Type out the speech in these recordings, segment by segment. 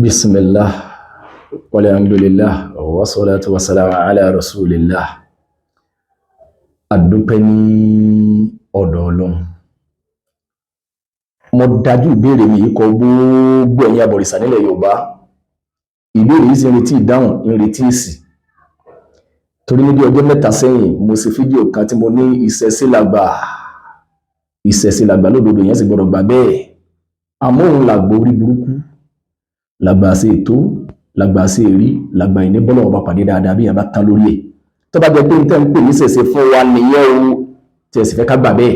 Bismillah, walhamdulillah, wassalatu wassalamu ala rasulillah. Àdúpẹ́ ní ọ̀dọ̀ Ọlọ́run. Mo dájú ìbéèrè mi yìí kọ gbogbo ẹ̀yin abọ̀rìṣà nílẹ̀ Yorùbá. Ìbéèrè yìí sì ń retí ìdáhùn, ń retí èsì. Torí ní bí ọjọ́ 3 sẹ́yìn, mo ṣe fídíò kan tí mo ní ìṣẹ̀ṣe làgbà. Ìṣẹ̀ṣe làgbà lódodo, yẹn sì gbọ́dọ̀ gbà bẹ́ẹ̀. Àmọ́ òun làgbà orí burúkú, làgbà ṣe ètò, làgbà ṣe èrí, làgbà ìní bọ́lọ̀ ọba pàdé dáadáa bí yẹn bá tán lórí ẹ̀. Tó bá jẹ́ pé n tẹ́ ń pè ní ìṣẹ̀ṣe fún wa nìyẹn o, tí ẹ sì fẹ́ ká gbà bẹ́ẹ̀.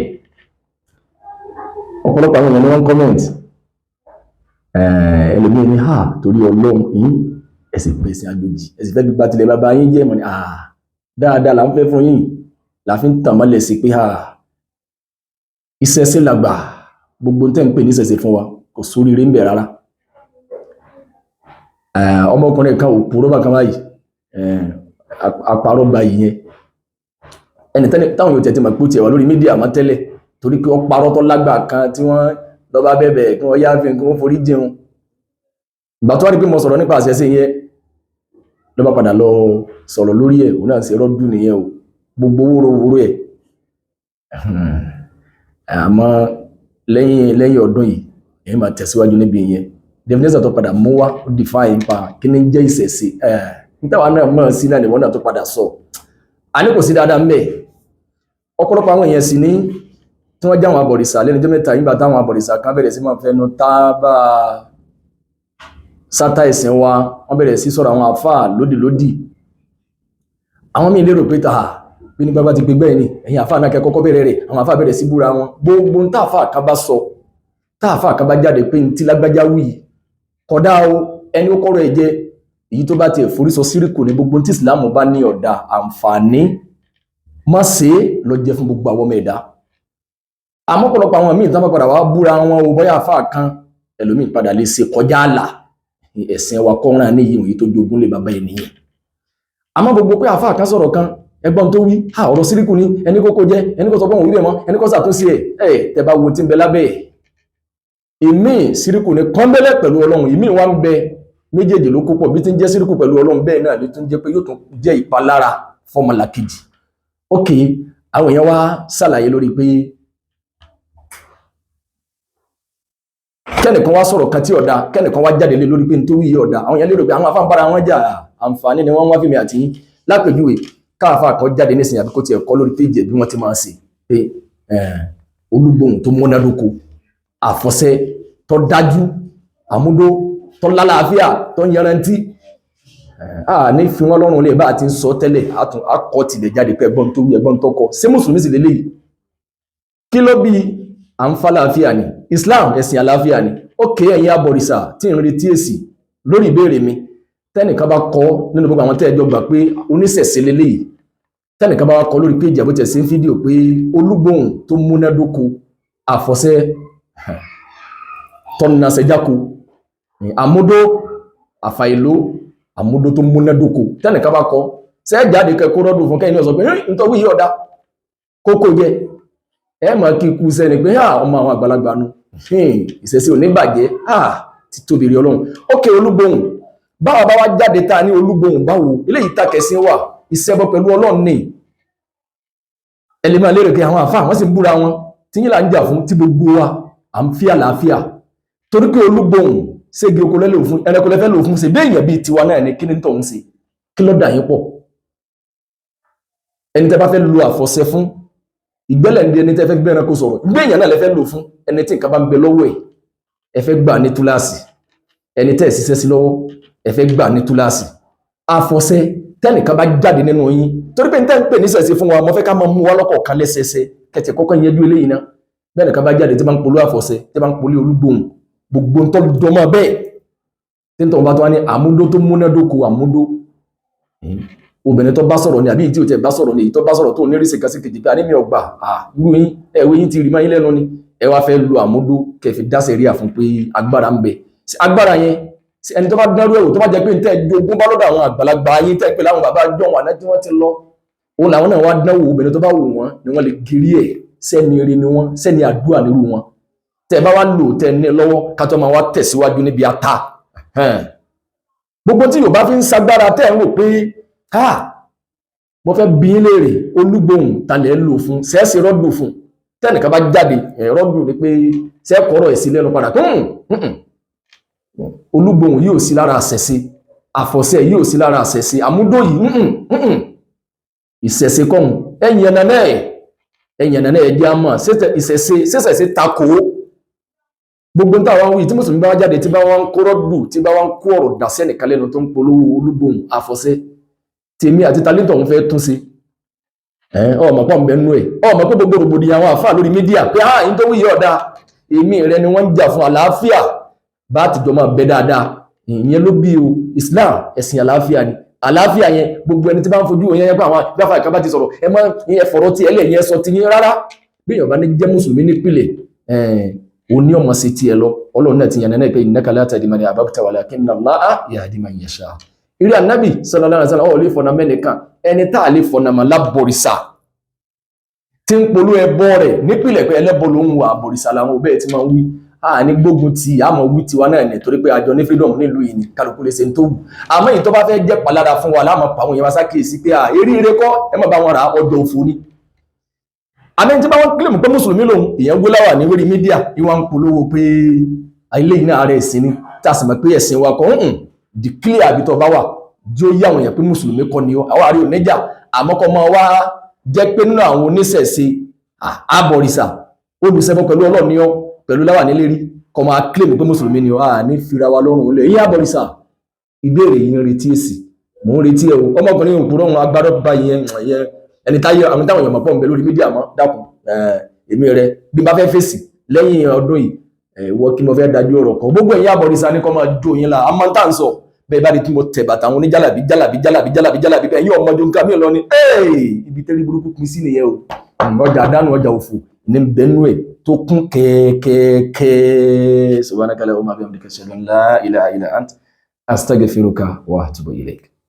Ọ̀pọ̀lọpọ̀ àwọn èèyàn ni wọ́n ń comment. Ẹlòmíì ní ha torí Ọlọ́run yín, ẹ sì pèsè àjòjì, ẹ sì fẹ́ gbígbà tilẹ̀ bàbá yín jẹ́ mọ̀ ní dáadáa là ń fẹ́ fún yín, là fi ń tàn mọ́lẹ̀ sí pé ìṣẹ̀ṣe làgbà, gbogbo tẹ́ ń pè ní ìṣẹ̀ṣe fún wa kò sóríire ń bẹ̀ rárá. Ọmọkùnrin kan ò purọ́ bákan báyìí, àparọ́ gba ìyẹn. Ẹni táwọn yóò tẹ̀tí mọ̀ pé ó tiẹ̀ wà lórí media mọ́ tẹ́lẹ̀, torí pé ó parọ́ tó lágbà kan tí wọ́n lọ bá bẹ̀bẹ̀ kí wọ́n yááfin, kí wọ́n forí jẹun. Ìgbà tó wá rí pé mo sọ̀rọ̀ nípa àṣẹṣe yẹn, ló bá padà lọ sọ̀rọ̀ lórí ẹ̀, òun náà ṣe rọ́dù nìyẹn o, gbogbo wóró ẹ̀. Àmọ́ lẹ́yìn ọdún yìí, èyí máa tẹ̀síwájú níbi ìyẹn. Definition tó padà mú wá, ó define pa kí ní jẹ́ ìṣẹ̀ṣe. Nítawà náà mọ̀ sí náà nìwọ́n náà tó padà sọ. A ní kò sí dáadáa ńbẹ̀. Ọ̀pọ̀lọpọ̀ àwọn èèyàn sì ní tí wọ́n jáwọn abọ̀rìṣà lẹ́nu ọjọ́ mẹ́ta yìí, táwọn abọ̀rìṣà kan bẹ̀rẹ̀ sí máa fẹnu tábà sátá ẹ̀sìn wa, wọ́n bẹ̀rẹ̀ sí sọ̀rọ̀ àwọn àfáà lódìlódì. Àwọn míì lérò pé tàà bí nígbà bá ti gbé gbẹ́ ni ẹ̀yin àfáà náà kẹ́kọ́kọ́ bẹ̀rẹ̀ rẹ̀. Àwọn àfáà bẹ̀rẹ̀ sí búra wọn. Gbogbo ń táàfáà kan bá sọ, táàfáà kan bá jáde pé ní tí lágbájá wí kódà o, ẹni ó kọ́rọ̀ ẹ̀ jẹ́ èyí tó bá ti forí sọ síríkù ní gbogbo tí ìsìláàmù bá ní ọ̀dà àǹfààní má ṣe é lọ jẹ́ fún gbogbo àwọn ọmọ ẹ̀dá. Àmọ́ ọ̀pọ̀lọpọ̀ àwọn míì tán bá padà wá búra wọn o, bóyá àfáà kan ẹlòmíì padà lè ṣe kọjá àlà ẹ̀sìn wa kọ́ran ní yìí tó jogún lè bàbá ènìyàn. Àmọ́ gbogbo pé àfáà kan sọ̀rọ̀ kan, ẹgbọ́n tó wí ha, ọ̀rọ̀ síríkù ní, ẹni kókó jẹ́, ẹni kó sọ fún òun wíbẹ̀ mọ́, ẹni kó ṣàtúnṣe ẹ̀ ẹ̀ tẹ́ bá wo tí ń bẹ lábẹ́ ẹ̀, ìmí síríkù ní kọ́ńbẹ́lẹ̀ pẹ̀lú Ọlọ́run, ìmí wá ń bẹ, méjèèjì ló kó pọ̀. Bí tí ń jẹ́ síríkù pẹ̀lú Ọlọ́run, bẹ́ẹ̀ náà ló tún jẹ́ pé yóò tún jẹ́ ìpalára fọ́mọlàkejì. Ok, àwọn èèyàn wá ṣàlàyé lórí pé kẹ́nìkan wá sọ̀rọ̀ kan tí ọ̀dà, kẹ́nìkan wá jáde lé lórí pé nítorí yìí ọ̀dà. Àwọn èèyàn lérò pé àwọn afáǹbára wọn jà, àǹfààní ni wọ́n wá fíìmì àti lápèjúwe káàfà kan jáde nísìnyí, àbí kó tiẹ̀ kọ́ lórí péjì bí wọ́n ti máa ṣe pé olúgbòhùn tó múnádóko, àfọ̀ṣẹ tó dájú, àmúdó tó lálàáfíà, tó yanrantí, ní fi wọ́n lọ́rùn lè bá àti ń sọ tẹ́lẹ̀, akọ tilẹ̀ jáde pé ẹgbọ́n tó wí, ẹgbọ́n tó kọ, ṣé mùsùlùmí sì lélẹ́yìí? Kí ló bí à ń fa àlàáfíà ni? Islam ẹ̀sìn àlàáfíà ni. Ókè, ẹ̀yin abọ̀rìṣà tí ń retí èsì lórí ìbéèrè mi, tẹ́nìkan bá kọ nínú gbogbo àwọn tẹ́ẹ̀jọ gbà pé oníṣẹ̀ṣe lélẹ́yìí, tẹ́nìkan bá wá kọ lórí péjì àbótẹ̀ sí fídíò pé olúgbòhùn tó múnádóko, àfọ̀ṣẹ tọ́nàṣẹ́jáko, àmúdó àfàìló, àmúdó tó múnádóko, tẹ́nìkan bá kọ sẹ́jáde kẹ́kọ́ rọ́dùn fún kẹ́yìn náà sọ pé nítorí yìí ọ̀dá kókó jẹ́, ẹ máa kí ikú sẹ́ni pé ọmọ àwọn àgbàlagbà nu ìṣẹ̀ṣe ò ní bàjẹ́ ti tóbi rí Ọlọ́run. Ókè, olúgbòhùn báwa bá wá jáde ta ní olúgbòhùn báwo eléyìí ta kẹsìn wà ìṣẹ́bọ pẹ̀lú Ọlọ́run ní. Ẹ lè máa lérò pé àwọn àfáà wọ́n sì ń búra wọn tí yín là ń jà fún, tí gbogbo wa à ń fi àlàáfíà, torí pé olúgbòhùn ségi oko lẹ́lò fún ẹranko lẹ́fẹ́ lò fún ṣe bí èèyàn bíi tiwa náà ní. Kí ní tó ń ṣe? Kí ló dà yín pọ̀? Ẹni tẹ́ bá fẹ́ lo àfọ̀ṣẹ fún ìgbẹ́lẹ̀ ní, ẹni tẹ́ fẹ́ gbé ẹranko sọ̀rọ̀, ìgbé èèyàn náà lẹ́fẹ́ lò fún. Ẹni tí nǹkan bá ń bẹ lọ́wọ́ ẹ̀, ẹ fẹ́ gbà ní túláàsì. Ẹni tẹ́ ẹ̀ ṣiṣẹ́ sí lọ́wọ́, ẹ fẹ́ gbà ní túláàsì. Àfọ̀ṣẹ tẹ́nìkan bá jáde nínú yín, torí pé n tẹ́ ń pè ní ṣẹ̀ṣẹ̀ fún wa, mo fẹ́ ká máa mú wa lọ́kọ̀ọ̀kan lẹ́sẹẹsẹ, kẹ̀tẹ̀ kọ́kọ́ yẹjú eléyìí náà. Bẹ́ẹ̀ nìkan bá jáde tí bá ń polú àfọ̀ṣẹ, tí bá ń polú olúgbòhùn, gbogbo ń tọ́ dọmọ bẹ́ẹ̀, tí ń tọ́ bá tó wá ní àmúdó tó múnádóko, àmúdó obìnrin tó bá sọ̀rọ̀ ní àbí tí ò tẹ̀ bá sọ̀rọ̀ ní, èyí tó bá sọ̀rọ̀ tó ní rísì kan sí kejì pé a ní mi ọgbà irú yín, ẹ̀wé yín ti rí máa yín lẹ́nu ni, ẹ wá fẹ́ lo àmúdó kẹfì dáṣẹ̀ rí àfún pé agbára ń bẹ. Agbára yẹn, ẹni tó bá dánrú ẹ̀wò, tó bá jẹ́ pé ń tẹ́ jogún bá lọ́dọ̀ àwọn àgbàlagbà yín tẹ́ pé láwọn bàbá jọ wọn àná tí wọ́n ti lọ, òun làwọn náà wá dánwò. Obìnrin tó bá wù wọ́n ni wọ́n lè gírí ẹ̀, sẹ́ni eré ni wọ́n, sẹ́ni àdúrà nírú wọn. Tẹ́ bá wá lò tẹ́ ní lọ́wọ́, ká tó máa wá tẹ̀síwájú níbi ata. Gbogbo tí Yorùbá fi ń sagbára tẹ́ ń rò pé ká mo fẹ́ bi yín léèrè, Olúgbòhùn talẹ̀ ń lò fún sẹ́ẹ̀sì rọ́dù fún tẹ́nìkan bá jáde, rọ́dù ni pé sẹ́ẹ̀kọ́rọ̀ ẹ̀ sí lẹ́nu padà tó Olúgbòhùn yóò sí lára àṣẹ̀ṣe, àfọ̀ṣẹ yóò sí lára àṣẹ̀ṣe, àmúdó yìí ìṣẹ̀ṣe kọ́hùn. Ẹ̀yìn ẹ̀nà náà, ẹ̀yìn ẹ̀nà náà, ẹ̀jẹ̀ àmọ́ ìṣẹ̀ṣe ṣẹ̀ṣẹ̀ takò gbogbo táwọn wí. Tí mùsùlùmí bá jáde, tí bá wọn kó rọ́dù, tí bá wọn kó ọ̀rọ̀ dà sẹ́nìkan lẹ́nu tó ń polówó Olúgbòhùn, àfọ̀ṣẹ, tèmi àti talentọ̀ ń fẹ́ tún sí ọmọ pọ̀ ń bẹ nú ẹ̀, ọmọ pé gbogbo rògbòdìyàn àwọn àfáà lórí media pé ah, ní tó wí yìí ọ̀dà, èmi rẹ ni wọ́n ń jà fún àlàáfíà, bá ti jọ máa bẹ dáadáa. Ìyẹn ló bí o. Islam, ẹ̀sìn àlàáfíà ni. Àlàáfíà yẹn, gbogbo ẹni tí bá ń fojú òyìn yẹn pé àwọn gbáfà ìkan bá ti sọ̀rọ̀, ẹ mọ́ ẹ fọ̀rọ̀ tí ẹlẹ́ yẹn sọ ti yín rárá. Bí èèyàn bá ní jẹ́ mùsùlùmí nípìnlẹ̀, òní ọmọ sí tiẹ̀ lọ. Ọlọ́run náà ti yànnà náà pé innaka la tahdi man ahbabta walakinna Allaha yahdi man yasha. Ìrí ànábì sallallahu alaihi wasallam, ọ̀ lè fọ̀nà mẹ́nìkan. Ẹni tá a lè fọ̀nà mọ́ lábọ̀rìṣà tí ń polú ẹbọ rẹ̀ nípìnlẹ̀ pé ẹlẹ́bọ ló ń wà, àbọ̀rìṣà làwọn òbẹ́ tí máa ń wí. A ní gbógun ti àmọ́ wí tiwa náà ní, torí pé àjọ ní freedom nílùú yìí ni, kálukú lè ṣe ń tó wù. Àmọ́ èyí tó bá fẹ́ jẹ́ palára fún wa láàmú pa àwọn èèyàn wá sákìyèsí pé à eré eré kọ́, ẹ má bá wọn rà, ọjọ́ òfò ni. Àmì tí bá wọn kílèmù pé mùsùlùmí lòun, ìyẹn gbé láwà ní orí media, ìwọ̀n ń polówó pé ilé yìí náà ara ẹ̀sìn ni, tá a sì mọ̀ pé ẹ̀sìn wa kọ́ ń declare. Àbí tó bá wà jí ó yá àwọn èèyàn pé mùsùlùmí kọ́ ni ó, àwọn àrí oníjà, àmọ́ kọ́ máa wá jẹ́ pé nínú àwọn oníṣẹ̀ṣe àbọ̀rìṣà, olùṣẹbọ pẹ̀lú Ọlọ́run ni ọ́, pẹ̀lú láwà nílé rí, kọ́ máa claim pé mùsùlùmí ni ọ́. À ní fira wa lọ́rùn olè yín àbọ̀rìṣà. Ìbéèrè yìí ń retí èsì, mò ń retí ẹ o. Ọmọkùnrin òpùrọ̀ òun agbádọ́ bá yẹn yẹn, ẹni táyé àwọn táwọn èèyàn mọ̀ pọ̀ ń bẹ lórí media mọ́. Dákun, èmi rẹ bí n bá fẹ́ fèsì lẹ́yìn ọdún yìí, ìwọ kí mo fẹ́ dájú ọ̀rọ̀ kan. Gbogbo ẹ̀yin àbọ̀rìṣà ní kọ́ máa jó yín la àmọ́ tá à ń sọ bẹ́ẹ̀ bá di tí mo tẹ̀ bàtà àwọn oníjàlàbí jàlàbí jàlàbí jàlàbí jàlàbí bẹ́ẹ̀ yín ọmọdé nǹkan mi lọ ni ibi tẹ́rí burúkú pín sí nìyẹn o. Ọjà àdánù, ọjà òfò ní bẹ́nu ẹ̀ tó kún kẹ́ẹ̀kẹ́ẹ̀kẹ́. Subhanaka allahumma bihamdika, ashhadu an la ilaha illa ant, astaghfiruka wa atubu ilayk.